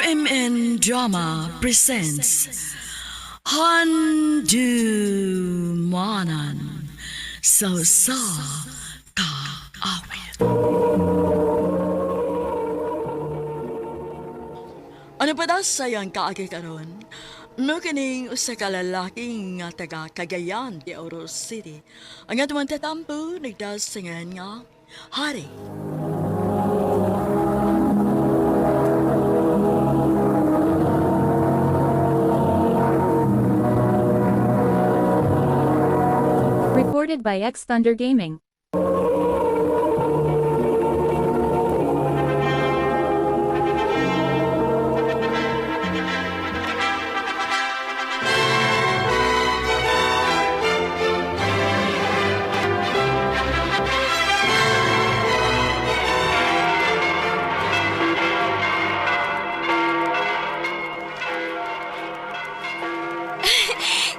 RMN Drama presents Handu Manan So Sa Kaawit. Ano pa daw sayang kaagi karon? Mo kining usa ka lalaki nga taga Cagayan de Oro City. Ang atong tatampo nagdasingan nga Hari. Recorded by X Thunder Gaming.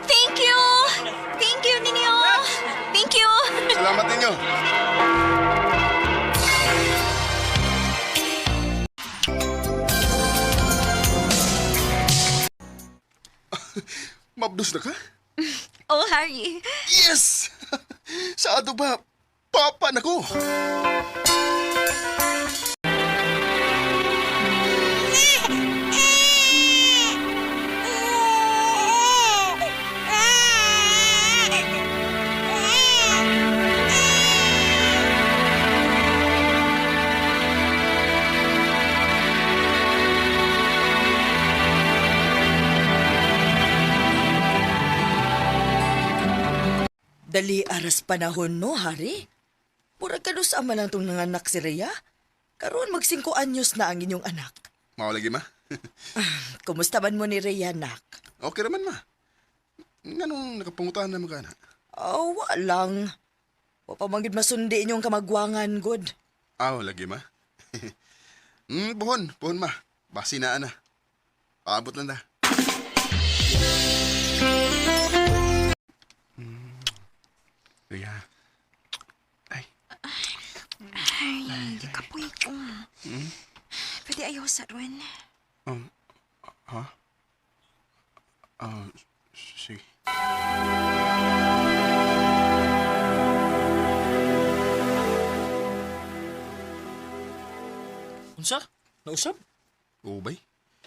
Thank you! Thank you ninyo! Thank you! Salamat ninyo. Mabdos na ka? Oh, Harry. Yes! Sa ato ba? Papa na ko! Dali aras panahon no, Hari. Murag kanus ama lang tong nanganak si Rhea. Karon mag 5 anyos na ang inyong anak. Mao lagi ma. Kumusta man mo ni Rhea, nak? Okay raman ma. Nganong nakapangutan na magana? Oh, walang. Wa pa man gid masundi inyong kamagwangan, good. Aw, lagi ma. Buhon, buhon ma. Basi na ana. Paabot lang da. Rhea. Ay, Ay, kapoy ko. Pwede ayaw sa ron. ha? Ah, sige. Unsa? Nausab? Oo, bay.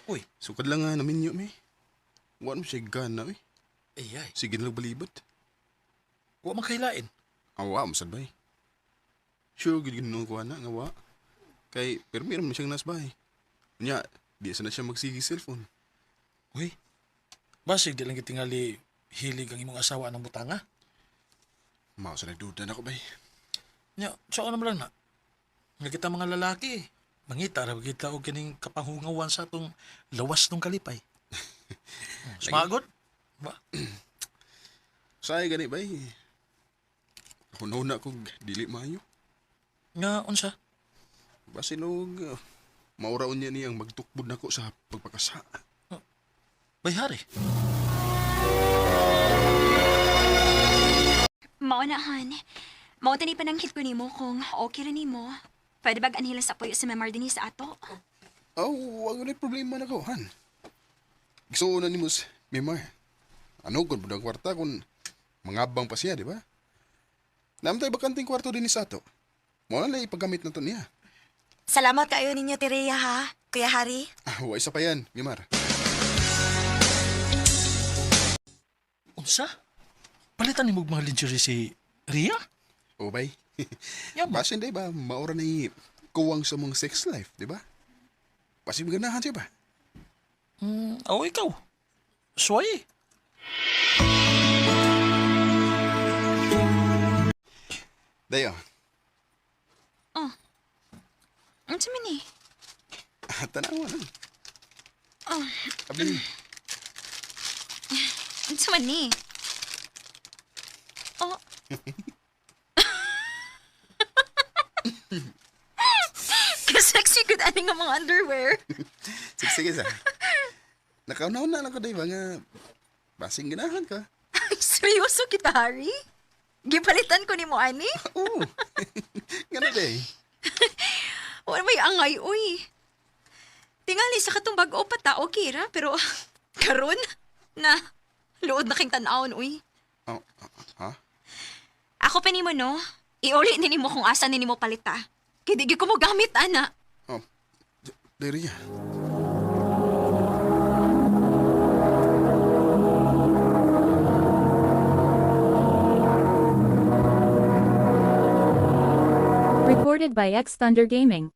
Uy, Sukad lang nga namin yun, eh. Wa mo siya gana, eh. ay ay. Sige na lang balibot. Wa man kahilain. Awa, masad bay. Sure, gid gid ko ana nga wa. Kay pirmi ra man siyang nasbay. Nya, di sa na siya magsige cellphone. Uy. Basig di lang gitingali hilig ang imong asawa ng butanga. Mao sa nagduda na ko bay. Nya, sa naman lang na. Nga kita mga lalaki, mangita ra kita og kining kapanghungawan sa atong lawas nung kalipay. Smagod? Ba? Say gani bay. Hunaw na kog dili maayo. Nga unsa? Basin og mauraon niya niyang magtukbod nako sa pagpakasa. Bayhari. Mao na, Han. Mao tani pananghit ko nimo kung okay ra nimo. Pwede bag anhila sa puyo si Memar dinhi sa ato? Oh, wag na problema nako, han. Gusto na ni Mus Mimar. Ano kung budang kwarta kung mangabang pa siya, di ba? Namtay bakanting kwarto din ni Sato. Mo na lang ipagamit na to niya. Salamat kayo ninyo, Tireya, ha? Kuya Harry? Ah, wa isa pa yan, Mimar. Unsa? Palitan nimo og mga lingerie si Ria? O bay. Ya ba? Basin di ba, maura na kuwang sa mong sex life, di ba? Basin ganahan siya ba? Oh, ikaw. Suway. Dayo, Unsa man ni? tanawa lang. Oh. Abi, Unsa man ni? Oh. Ka-sexy gud ani nga mga underwear. sige, sige sa. Nakaunaw na lang ko, di ba, nga basing ganahan ka. Ay, seryoso kita, Harry? Gipalitan ko nimo ani? Oo. Ganun day. Wala may angay, uy. Tingali sa katong bag-o pa ta, okay ra, pero karon na luod na king tan-awon uy. Oh, ha? Ako pa nimo no. Iuli ni nimo kung asa ni nimo palita. Kay di gyud ko mo gamit ana. Oh, Day, Rhea. Recorded by X Thunder Gaming.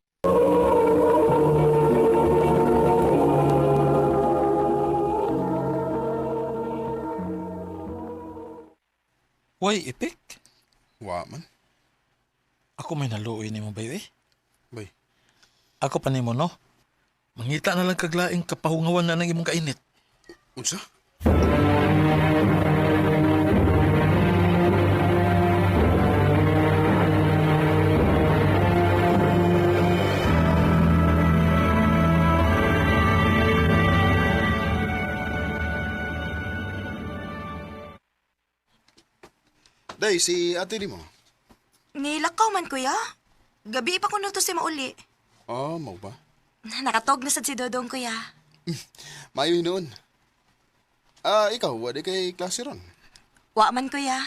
Way epek. Wa man. Ako may naluoy nimo bayo eh. Bay. Ako pa nimo no. Mangita na lang kaglaing kapahungawan na ng imong kainit. Unsa? Day, si ate ni mo. Nilakaw man, kuya. Gabi pa ko to si mauli. Oh, mau ba? Nakatog na sad si Dodong, kuya. Maayo noon. Ah, ikaw, wala kay klase ron. Wa man, kuya.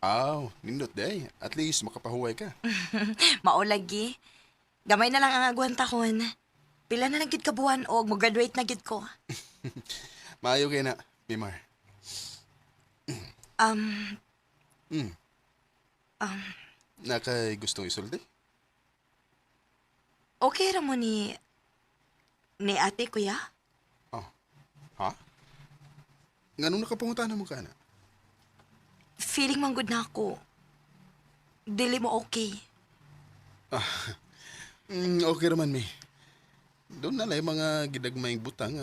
Aw, nindot day. At least makapahuway ka. Maulagi. Gamay na lang ang agwanta kon. Pila na lang gid ka buwan og mo-graduate na gid ko. Maayo kay na, Mimar. Um, Na kay gustong isulti? okay ra mo ni ate, kuya? Oh. Ha? Nganong nakapangutan mo ka na? Feeling man good na ako. Dili mo okay. Okay raman mi. Doon na lang yung mga gidagmayng butang,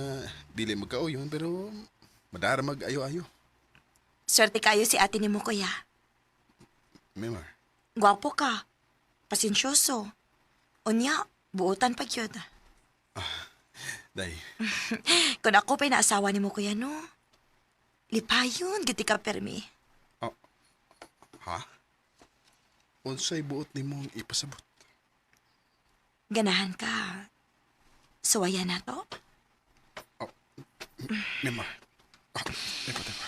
dili magkauyon pero madara mag-ayo-ayo. Swerte kayo si ate nimo, kuya. Mimar. Gwapo ka. Pasensyoso. Unya, buotan pa gyud. Day. Kung ako pa'y naasawa nimo, kuya, no? Lipayon, giti ka permi. Oh. Ha? Unsay buot nimong ipasabot? Ganahan ka. Suwaya na to? Mimar. Ah, teka, teka.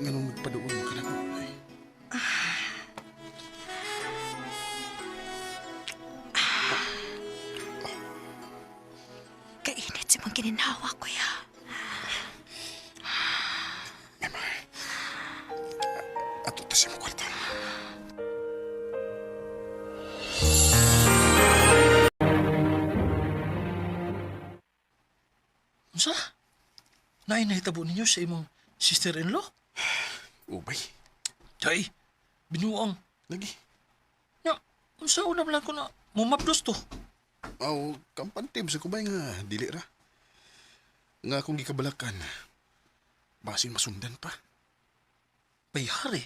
Nganong nagpaduol mo ka na ko? Ay. Kainit si mong kininawa, kuya. Mimar. Ato ta sa imong kwarto. Unsa? Naay nahitabo ninyo sa imong sister-in-law? Ubay. Day, binuang. Lagi. Nya, unsa una man lang ko na mumabdos to. Aw, kampante sa kubay nga dili ra. Nga akong gikabalakan. Basin masundan pa. Bayhari.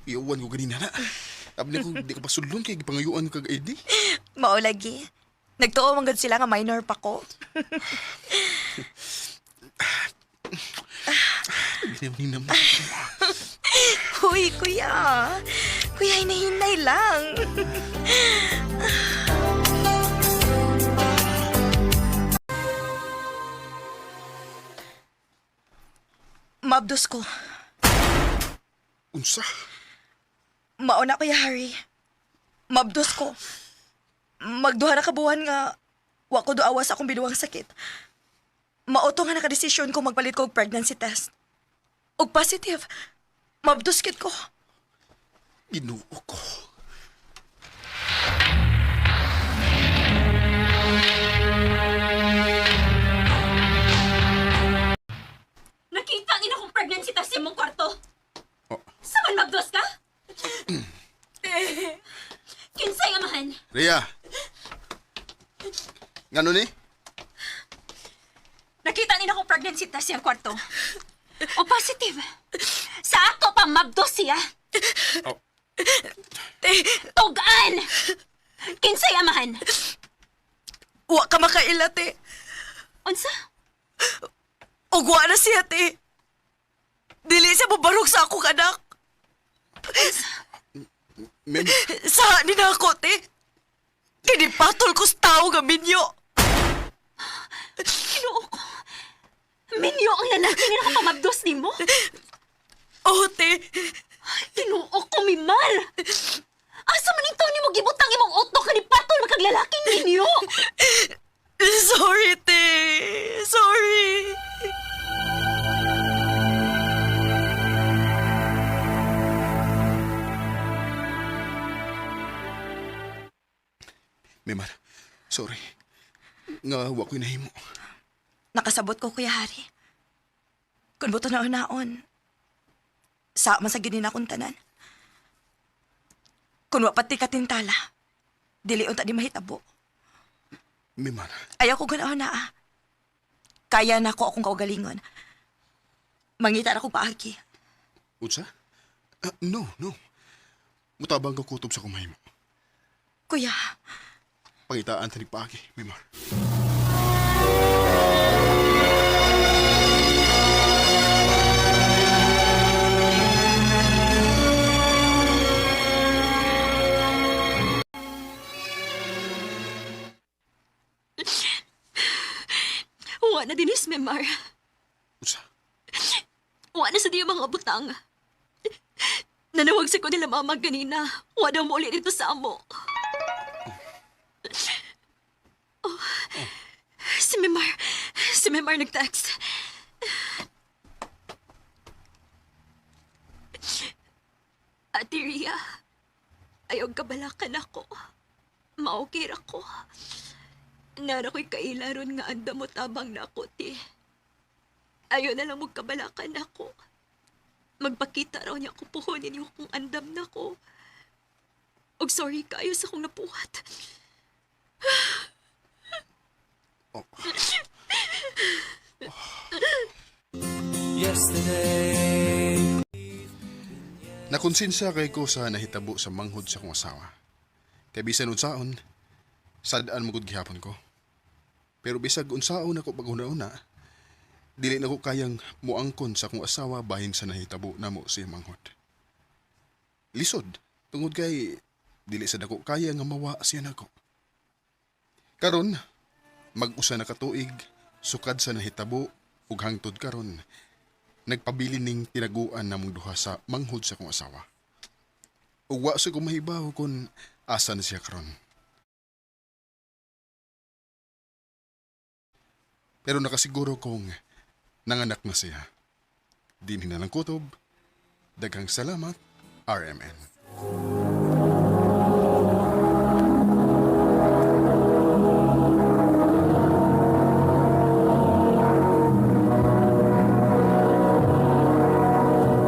Iuwan ko ganina na. Abni ko di ka pasulon kay gipangayuan kag ID. Maulagi. Nagtuo man gud sila nga minor pa ko. Ginaw-ninam. Huy, kuya. Kuya, hinahinay lang. Mabdos ko. Unsa? Mauna, Kuya Harry. Mabdos ko. Magduha na kabuhan nga wa ko duawa sa akong binuang sakit. Mauto nga nakadesisyon ko magpalit ko og pregnancy test. Og positive. Mabdos kit ko. Ginoo ko. Nakita ni akong pregnancy test sa imong kwarto. Oh. Sa man mabdos ka? Kinsay amahan? Rhea. Ngano ni? Nakita ni akong pregnancy test sa iyang kwarto. O positive. Sa ato pa mabdos siya. Oh. Tugan! Kinsay amahan? Wa ka makaila, te. Unsa? Ugwa na siya, te. Dili siya mubarog sa akong anak. Mem, Sa ni na ako, te. Kinipatol ko sa tao nga minyo. Ginoo ko. Minyo ang lalaki nga nakapamabdos nimo. Oh, te. Ginoo ko, Mimar. Asa man ito nimo gibutang imong utok nga nipatol makag lalaking minyo? Sorry, te. Sorry. Memar, sorry. Nga, wa ko'y nahimo. Nakasabot ko, Kuya Harry. Kung buto na unaon, sa man sa ginin akong tanan. Kung wa pati katintala, dili unta di mahitabo. Memar, Ayaw ko ganaon na ah. Kaya na ko akong kaugalingon. Mangita na ko paagi. unsa? Ah, no, no. Mutabang ka kutob sa kumahimo. Kuya, Pangitaan tanig paagi, Memar. Wa na dinis, Mimar. Unsa? Wa na sa di mga butang. Nanawag sa ko nila mama ganina. Wa daw mo ulit dito sa amo. Oh. Si Mimar. Si Mimar nag-text. Ate Ria, ayaw kabalakan ako. Maukir ako. Nara ko'y kailaron nga anda mo tabang na ako, ti. Ayaw na lang magkabalakan ako. Magpakita raw niya ako puhunin niyo kung andam na ko. Og sorry kayo sa kong napuhat. Oh. Nakonsensya kay ko sa nahitabo sa manghod sa kong asawa. Kay bisan unsaon, sad-an mo gud gihapon ko. Pero bisag unsaon ako paghuna-una, dili na ko kayang muangkon sa akong asawa bahin sa nahitabo namo sa iyang manghod. Lisod, tungod kay dili sa dako kaya nga mawa siya nako. Karon, mag-usa na katuig, sukad sa nahitabo ug hangtod karon, nagpabilin ning tinaguan namong duha sa manghod sa akong asawa. Ug wa sa ko mahibaw kung asa na siya karon. Pero nakasiguro kong nanganak na siya. Dinhi na lang kutob. Daghang salamat, RMN.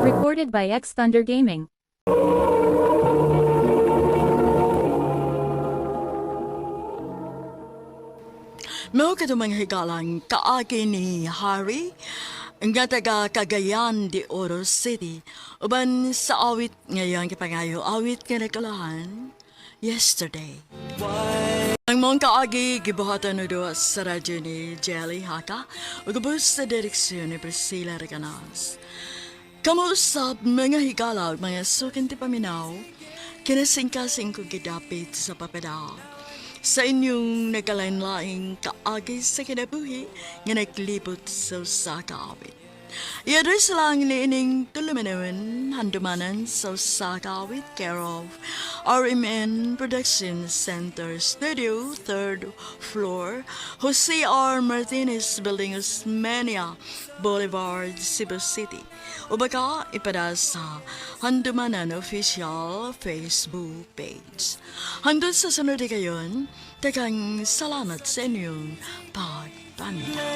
Recorded by X Thunder Gaming. Mao kadto mga higalang kaagi ni Harry nga taga Cagayan de Oro City uban sa awit ngayon kipangayo awit nga nagkalahan yesterday. Ang mong kaagi gibuhatan og duha sa radyo ni Jelly Haka ug ubos sa direksyon ni Priscilla Recanas. Kamuusap mga higala ug mga sukin ti paminaw, kinasingkasing ko gidapit sa papadal sa inyong nagkalain-laing kaagi sa kinabuhi nga naglibot sa usa ka awit. I-address lang ni ining tulumanon handumanan sa usa ka awit care of RMN Production Center Studio, 3rd floor, Jose R. Martinez Building, Osmeña Boulevard, Cebu City. O baka ipada sa Handumanan Official Facebook page. Hanggang sa sunod kayon, daghang salamat sa inyong pagpamilya.